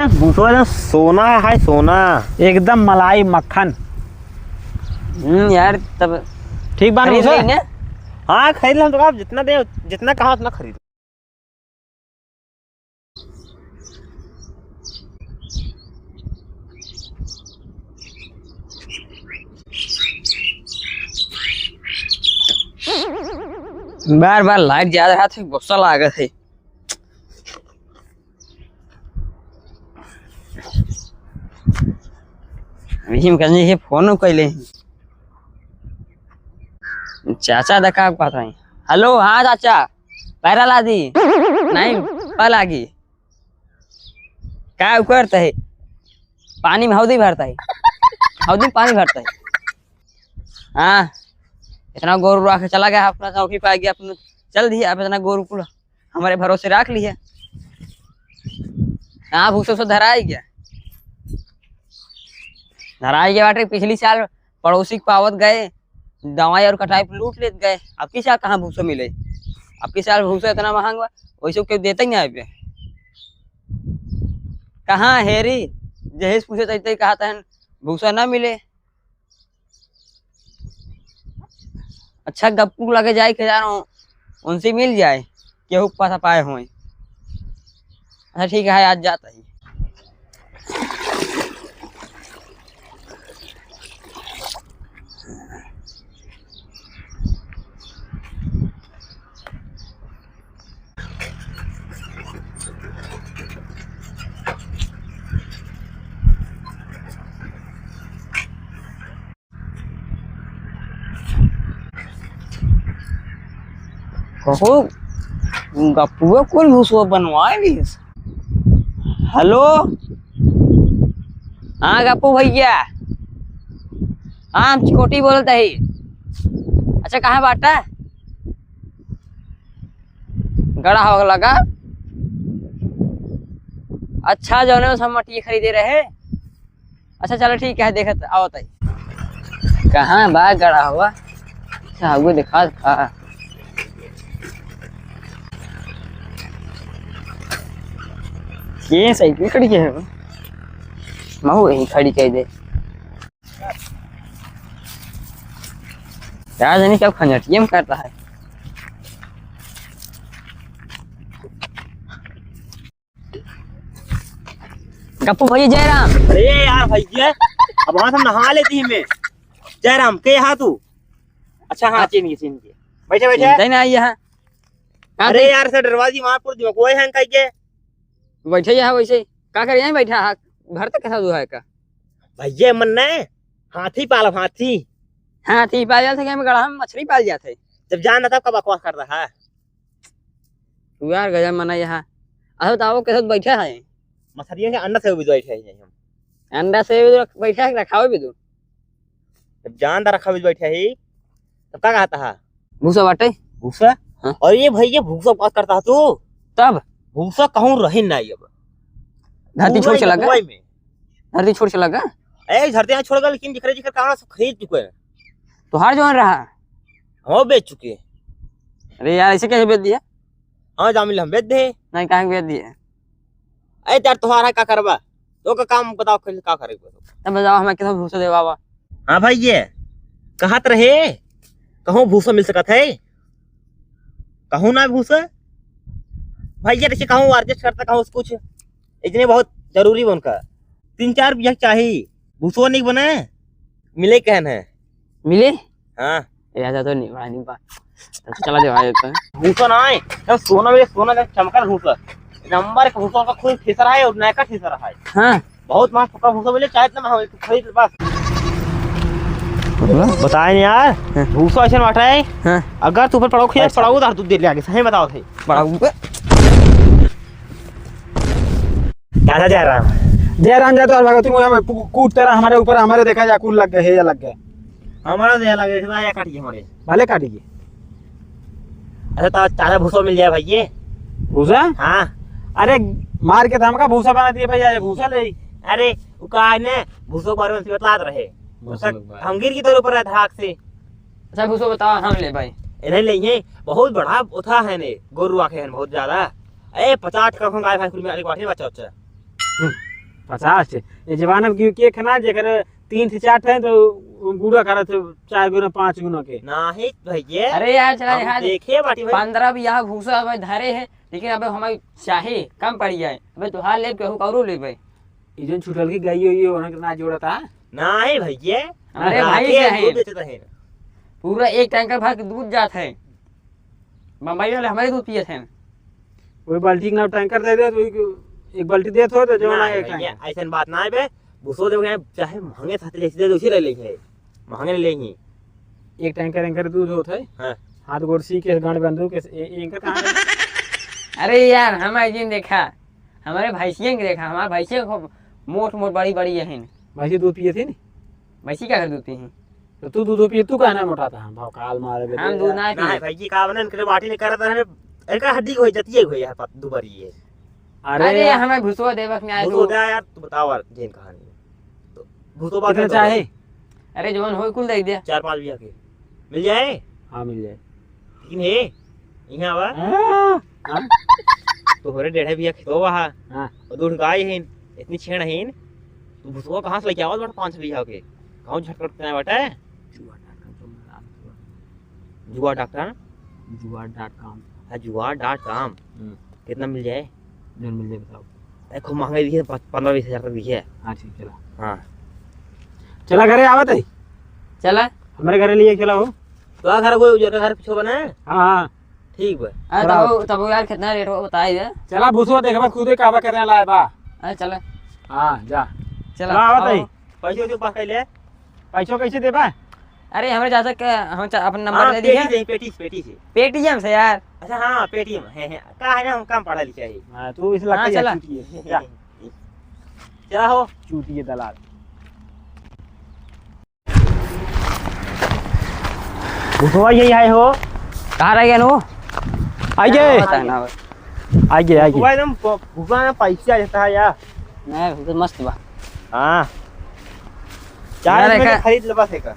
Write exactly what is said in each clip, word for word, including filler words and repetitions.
भूसवा एकदम सोना है, सोना। एकदम मलाई मक्खन। हम्म, यार, तब ठीक बा ना खरीद भूसा? लेंगे। हाँ, खरीद ले, हम तो कहा, जितना दे, जितना कहा, उतना खरीद। बार बार लाइट जा रहा था, गुस्सा लागत है। अभी हम कहने के फोन कैले हैं। चाचा देखा बात है। हेलो, हाँ चाचा, पैरा ला दी। नहीं, पा लागी। का करता है? पानी में हौदी भरता है, हौदी में पानी भरता है। हाँ, इतना गोरू रख के चला गया, अपना चौकी पे आ गया, अपना चल दिया। अब इतना गोरू कुल हमारे भरोसे रख लिया। हाँ, भूसो से धराई गया, धराई गया बाटे। पिछली साल पड़ोसी के पावत गए, दवाई और कटाई पे लूट लेत गए। अब की साल कहाँ भूसो मिले? अब की साल भूसो इतना महंग बा, वैसे केहू देते ही ना पे। कहाँ हेरी, जहेज पूछे तैते कहा तहन भूसा ना मिले। अच्छा, गप्पू लगे जाए के जा रहा हूँ, उनसे मिल जाए, केहू के पास पाए होए। अच्छा ठीक है, आज जाता ही। कहो, गप्पुआ कुल भूसवा बनवाए लिस। हेलो, हाँ गप्पू भैया, हाँ हम चिकोटी बोलत हई। अच्छा कहाँ बाटा? गड़ा हो लगा। अच्छा जौने में सब मटिया खरीदे रहे। अच्छा चलो ठीक है, देखत आवत है। कहाँ बा गड़ा हुआ? अच्छा, वो देखा था। ये साइकिल खड़ी है, महू यहीं खड़ी कर दे। क्या जाने क्या खंजटिया में करता है। गप्पू भैया, जय राम। अरे यार भैया, अब वहाँ से नहा लेती ही मैं। जय राम, के हा तू? अच्छा हाँ, हाँ। चीन के, चीन के। बैठे, बैठे। चिंता ही ना आई है। हाँ, अरे बैठ। यार, से डरवा दी, वहाँ पर दिमाग कोई हैंग कह के। बैठे यहाँ वैसे ही। का कर यहाँ बैठा है? घर तक कैसा हुआ है का? भैया, मन नहीं, हाथी पालब, हाथी। हाथी पाल जाते, क्या में गड़ा हम मछली पाल जाते। जब जान था, कब बकवास कर रहा है? तू यार गजब मना यहाँ। अच्छा बताओ, कैसे बैठा है? मछलियों के अंडा से भी बैठे हैं हम। अंडा से भी बैठा है, रखावे भी दो। जब जान दा रखावे बैठे ही, तब का कहता है? भूसा बाटे। भूसा? हाँ। और ये भाई, ये भूसा बात करता है तू? तब? भूसा कहूँ रहे ना अब। धरती पूरा छोड़ के लगा? दुबई में। धरती छोड़ के लगा? ए, धरती यहाँ छोड़ गया, लेकिन जिकरे जिकर कावड़ा सब खरीद चुके हैं। तोहार जौन रहा? हम बेच चुके हैं। अरे यार, ऐसे कैसे बेच दिया? हाँ, जामिल हम बेच दे। नहीं, काहे बेच दिए? ए, यार, तोहार है, का करबा? तो का काम बताओ, कैसे का करे? तब बताओ, हमें कितना भूसा देवा बा? हाँ भाई, ये कहत रहे, कहूँ भूसा मिल सकत है? कहूँ ना भूसा? भाई, ये देखिए, कहूँ adjust करता, कहूँ कुछ, इतने बहुत जरूरी बा उनका। तीन चार बीघा चाही, भूसो नहीं बने, मिले कहन है। मिले? हाँ। ए, ऐसा तो नहीं, बड़ा नहीं बा। तब तो चला जाओ, आए तो। भूसा ना है, जब सोना में सोना जब चमकल भूसा, नंबर एक भूसा का खुद थ्रेसर है और नया का थ्रेसर है। हाँ। बहुत मस्त का भूसा मिले, चाहे इतना महंगा, तू खरीद ले बस। बताए नहीं यार, हाँ। भूसा ऐसे बाटा है। हाँ। अगर तू ऊपर पड़ाऊ खिया, अच्छा। पड़ाऊ उधार तू दे ले आगे, सही बताओ थे। पड़ाऊ। दादा जयराम। जयराम जय तो भगवती मुझे में कू-, कूट तेरा हमारे ऊपर, हमारे देखा जा, कूट लग गए, हे या लग गए। हमारा दे लगे, इतना या काट के हमारे। भले काट के। अच्छा, तो चारा भूसा मिल जाए भाई ये। भूसा? हाँ। अरे, मार के तो हमका भूसा बना दिए भैया, ये भूसा ले। अरे, वो का है ने, भूसो के बारे में बतलात रहे। भूसा उसका के बारे में। हम गिर की तोर ऊपर है धाक से। अच्छा, भूसो बताओ, हम ले भाई। ए, नहीं, नहीं, ये बहुत बड़ा उठा है ने, गोरु आखे हैं बहुत ज्यादा। ए, पचास का गाय भैंस कुल में, अरे, बाटे बच्चा, बच्चा। हम्म। पचास ठे। ये जमाना में क्यों केक है ना, जेकर तीन से चार ठे तो गुड़ा करत है, चार गुना, पाँच गुना के। नाही भैया, अरे यार, चला हम यार, देखे बाटी भाई। पन्द्रह बीघा भूसा हमें धरे है, लेकिन अबे हमें चाहे कम पड़ जाए, अबे तोहार लेब, केहू कौरो लेबे। ई जौन छुटल की गई हुई है, ओनके ना जोड़ता। नाही भैया, अरे भाई, राते के हम है। दूध बेचत है। पूरा एक टैंकर भर के दूध जात है। बम्बई वाले हमारे दूध पियत हैं। वही बाल्टी ना टैंकर दे दे, तो एक, एक बाल्टी देत हो तो जो ना ना एक भैया, टैंकर। ऐसन बात ना है बे। भूसो देवे, चाहे महंगे साथे जैसे दे दे, उसे ले लेंगे। महंगे ले लेंगे। एक टैंकर, एंकर दूध होत है। हाँ। हाथ गोड़ सी के गांड बंदूक के, ए-, एंकर कहाँ है? अरे यार, हम आई दिन देखा, हमारे भैंसियन के देखा, हमारे भैंसियन खूब मोट मोट, बड़ी बड़ी है। भैंसी दूध पिए थी नी? भैंसी का कर दूध पी हैं? तो तू दूध पिए, तू काहे ना मोटाता है? भौकाल मारे बे हम तू दूध यार। ना ना पी। भाई जी, का बने, इनके बाटी नहीं करत रहे, इनका हड्डी को जतिए को यार, पत-, दुबरी है। अरे अरे यार। हमें भूसो देवक नहीं आए भूसो तू। दे यार, तू बताओ यार, जेन कहानी। तो भूसो बात कितना है तो चाहे? अरे जौन होई कुल दे दे। चार पाँच बीघा के। मिल जाए? हाँ, मिल जाए। लेकिन हे, यहाँ बा। हाँ, हाँ। तोहरे डेढ़े बीघा खेतवा बा। हाँ। और दो गाय हिन, इतनी छेड़ हिन, तू भूसवा कहाँ से लेके आवत बाटे पाँच बीघा के? गाँव झटकट के बाटे। जुआ डॉट कॉम। जुआ डॉट कॉम? हाँ, जुआ डॉट कॉम। हम्म। कितना मिल जाए? जौन मिल जाए बताओ। अरे, खूब महंगा दिए, प-, पन्द्रह बीस हजार तक दिए। हाँ, ठीक, चला। हाँ। चला, घरे आवत है। चला। हमारे घरे लिए चला हो। तो आ घर कोई उजर का घर पीछे बना है? हाँ, हाँ। ठीक बा। अरे, चला। तब, तब यार, कितना रेट हो, बताई दे। चला, भूसवा देखबा, खुदे कहबा, कितना लाए बा। अरे, चला। हाँ, जा। चला, चला, आवत आओ। है। पैसे तो पास कर ले। पैसो कैसे देबा? अरे, हमरे चाचा के, हम चा-, अपन नंबर हाँ, दे दिया। पेटी से, पेटी से, पेटी से। पेटीएम से यार। अच्छा, हाँ, पेटीएम है, है। का है ना, हम कम पढ़ा लिखा है। हाँ, तू इस हाँ, लगता है चला। चूतिए। जा। चला हो। चूतिए दलाल। भूसवा यही है हो। कहाँ रह गया नु? आइए। ना होता है, ना होता। आइए, आइए। भूसवा एकदम प-, भूसवा में पैसा आ जाता है यार। नहीं, भूसवा मस्त बा। हाँ। चाहे यार, इसमें एका- खरीद ले बस एक।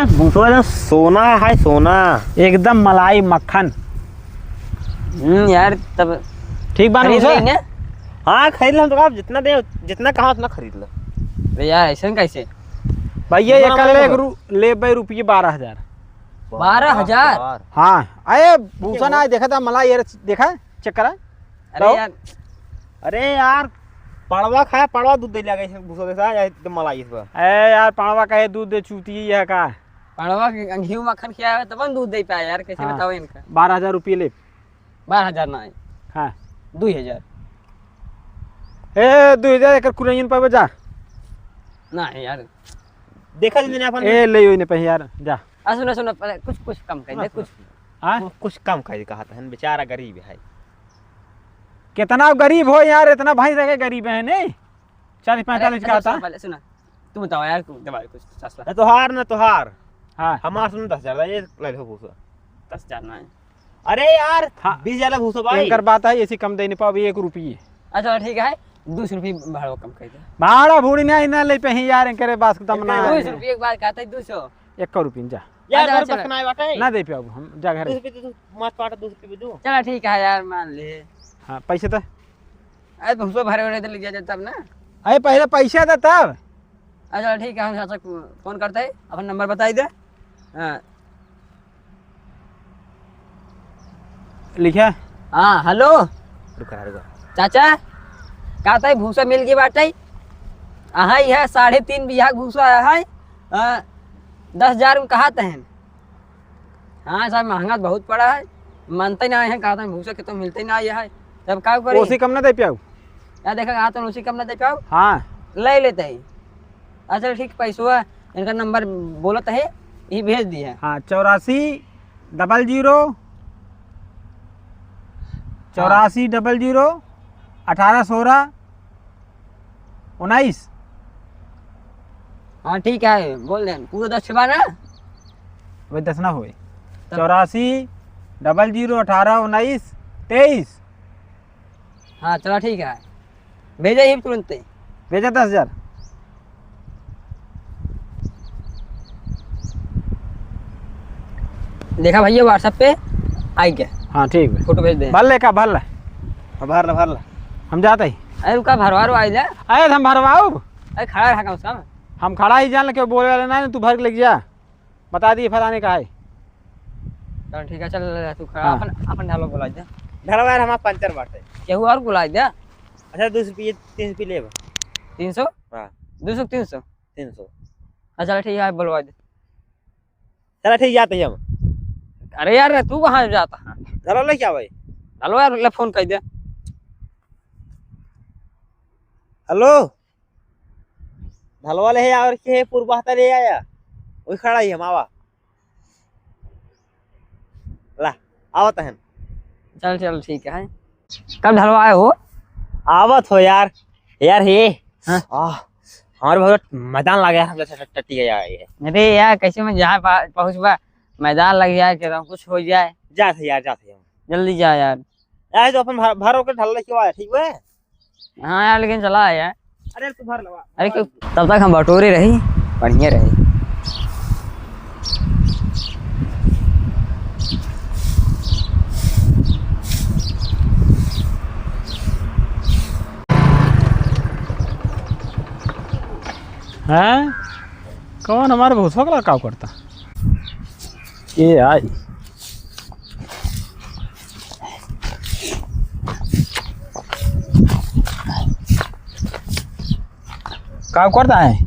भूसवा एकदम सोना है, सोना। एकदम मलाई मक्खन। हम्म, यार, तब ठीक बा ना खरीद भूसवा? लेने? हाँ, खरीद ले, हम तो कहा, जितना दे, जितना कहा उतना खरीद ले। अरे यार, ऐसे कैसे? भैया, ये कर ले, एक रू-, ले भाई, रुपये बारह हजार। बारह हजार? हाँ, अरे, भूसा ना, देखा था, मला ये देखा, चेक करा। अरे तो? यार। अरे यार, पड़वा खाया, पड़वा दूध दे लगे, भूसा के साथ, या तो मला इस बार। अरे यार, पड़वा का ये दूध दे, चूती है का? पड़वा के घी मक्खन खियावे, तब न दूध दे पाए यार, कैसे हाँ। बताओ इनका? बारह हजार रुपये ले। बारह हजार ना है। हाँ। दुई हजार। ए, दुई हजार एकर कुरैयन पावे जा। ना है यार। देखा जी मैंने अपन ए, ले यो इन्हें पहले यार, जा। आ, सुनो, सुनो, पहले कुछ, कुछ कम कर दे, हाँ, कुछ। हाँ? कुछ कम कर दे, कहा था, बेचारा गरीब है। कितना गरीब हो यार, इतना भाई रह के गरीब है, नहीं? चालीस अरे, पैंतालीस अच्छा, का सुनो, था। पहले सुनो, तुम बताओ यार, तुम दबा कुछ सस्ता। ना तोहार, ना तोहार। हाँ। हमार सुन दस हजार, ये ले लो भूसा। दस हजार ना है। अरे यार, हाँ। बीस हजार भूसा भाई। इनकर बात है, ऐसी कम दे नहीं पाओ, एक रुपये। अच्छा, ठीक है, दो सौ रुपये भाड़ा कम कर दे। भाड़ा भूड़ी नहीं, ना ले पे ही यार, इनकरे बात खत्म ना इनकर है। दो सौ रुपये एक बार कहता है, दो सौ। एक रुपये जा। यार, अच्छा, घर अच्छा। बस ना बाटे। ना दे पे अब हम, जा घर। दो सौ रुपये दे दो, मात पाटा दो सौ रुपये दे दो। चला, ठीक है यार, मान ले। हाँ, पैसे तो। अरे, भूसा भरे उरे तो ले जा तब ना। अरे, पहले पैसा दे तब। अच्छा, ठीक है, हम चाचा को फोन करते हैं, अपन नंबर बताई दे। हाँ। लिखे? हाँ, हेलो। रुका, रुका। चाचा, का ताई भूसा मिल गई बाटे? अहा, यह साढ़े तीन बीघा भूसा है, हाँ, दस हजार में कहा तहन। हाँ सर, महंगा बहुत पड़ा है, मानते ना है, कहा था भूसा के तो मिलते ना है, तब का करी? उसी कम ना दे पाऊ। या देखा, कहा तो उसी कम ना दे पाऊ। हाँ। ले लेते हैं। अच्छा ठीक, पैसवा इनका नंबर बोलत है, ये भेज दिए। हाँ, चौरासी डबल जीरो, हाँ। चौरासी डबल जीरो, अठारह सोलह उन्नीस। हाँ, ठीक है, बोल दें, पूरा दस छुपा ना। वही दस ना होए। तब? चौरासी डबल जीरो अठारह उन्नीस तेईस। हाँ, चला, ठीक है, भेजे ही तुरंत। भेजा दस हजार। देखा भैया, WhatsApp पे आई गया। हाँ, ठीक है। फोटो भेज दे। भर ले का, भर ले। हाँ, भर ले, भर ले। हम जाते ही। अरे रुका, भरवा रो आई जा। अरे हम भरवाऊ। अरे खड़ा रहा कम से कम। हम खड़ा ही जान लेके बोले वाले ना, तू भर के लेके जा। बता दिए फलाने का है। चल ठीक है, चल तू खड़ा, हाँ। अपन, अपन ढालो बुला दे। ढालो यार, हमारा पंचर बाटे। केहू और बुला दे। अच्छा, दो सौ रुपये, तीन सौ रुपये लेब। तीन सौ? हाँ। दो सौ, तीन सौ? तीन सौ। हाँ, चल ठीक है, बुलवा दे। चल ठीक, जाते हैं हम। अरे यार, तू कहाँ जाता है? चलो ले क्या भाई? चलो यार, ले फोन कर दे। हेलो, ढलवा ले है और के पूर्वाहता ले आया, वही खड़ा ही हम, आवा। ला, आवत हन। चल, चल, ठीक है। कब ढलवाए हो? आवत हो यार। यार हे, हाँ? आह, हमारे बहुत मैदान लगे यार, हम जैसे टट्टी गया है। अरे यार, कैसे मैं जहाँ पा-, पहुँचबा, मैदान लग जाए, के कुछ हो जाए। जात है यार, जात है। जल्दी जा यार। यार, तो अपन भर, भर होके ढल के आया, ठीक है? हाँ यार, लेकिन चला है यार। अरे तू भर लवा। अरे क्यों, तब तक हम बटोरे रही, बढ़िया रही। हैं? कौन हमारे भूसवा का काव करता? ये आई। का करता है?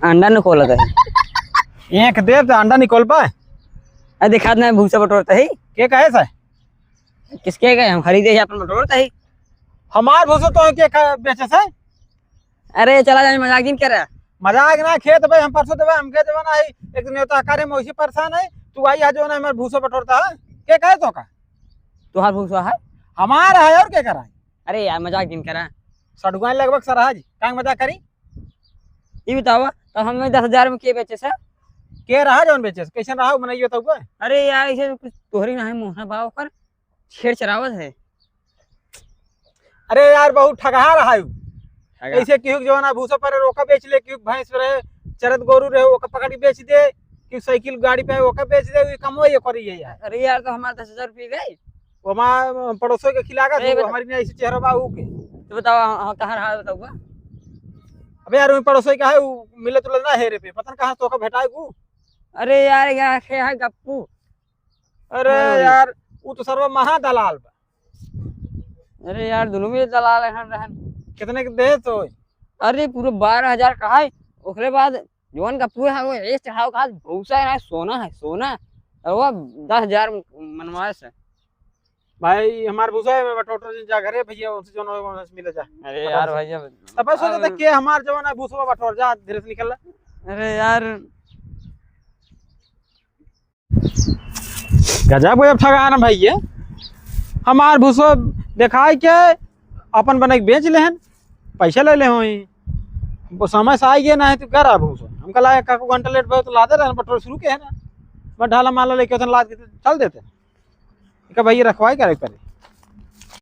अंडा निकोलत है। एक दे तो अंडा निकोल पाए। अरे दिखात नहीं, भूसा बटोरत है। के कहे से? किसके कहे? हम खरीदे ही, अपन बटोरत है। हमार भूसा तो के खा-, बेचे से? अरे चला जाए, मजाक जिन करे। मजाक ना, खेत भाई हम परसों देवे, हमके देवे ना है। एक दिन नेवता कार्य में वैसे परेशान है, तू आई है जो ना हमार भूसा बटोरता है। के कहे तो का? तुहार भूसा है? हमार है और के करा है? अरे यार, मजाक जिन करा। सडुआन लगभग सरहज, कांग मजाक करी? ई बतावा, तब हमें दस हजार में के बेचे से? के रहा जौन बेचे से? कैसन रहा उ मनई बताउबा? अरे यार, ऐसे कुछ तोहरी ना है, मोहना बा ओकर छेड़ चरावत है। अरे यार, बहुत ठगहा रहा है उ। ठगा। ऐसे केहू के जौन भूसा पर रोका बेच ले, केहू भैंस रहे, चरत गोरू रहे, ओका पकड़ के बेच दे, केहू साइकिल गाड़ी पे ओका बेच दे, ये कमवा ये करी है यार। अरे यार, तो हमार दस हजार रुपये गए। वो हमार पड़ोसों के खिला का, अरे तो बता। हमारी नहीं ऐसे चेहरा बा ऊ के। तो बताओ, हाँ, हाँ, कहाँ रहा बताउबा? अबे यार, वो पड़ोसों का है, वो मिले तुले ना है रे पे, पता ना कहाँ से ओका भेटाए को। अरे यार, यहाँ से है गप्पू। अरे हाँ। यार, वो तो सरवा महा दलाल बा। अरे यार, दोनों में दलाल रहन, रहन। कितने के दे तो? अरे, पूरे बारह हजार का है। ओकरे बाद जौन का पूरा है, वो ये चढ़ाव का भूसा है ना, सोना है, सोना। और वो दस हजार मनवाए से। भाई, हमार भूसा है, मैं बटोटर जा घरे, भैया, उनसे जौन होगा, उनसे मिले जा। अरे यार, भैया। तब सोचा था अब कि हमार जौन है, भूसा बटोर जा, धीरे से निकल। अरे यार। गजब, गजब ठगा है ना भाई ये। हमार भूसो देखाई के अपन बने के बेच लेहन, पैसा ले ले होई। वो समय से आई गए ना है, तू घर आ भूसो। हमका लगा, का को घंटा लेट भयो तो लादे रहन, बटोर शुरू के है ना। बस ढाला माला लेके उतन लाद के चल देते। इका भाई ये रखवाई करे परे।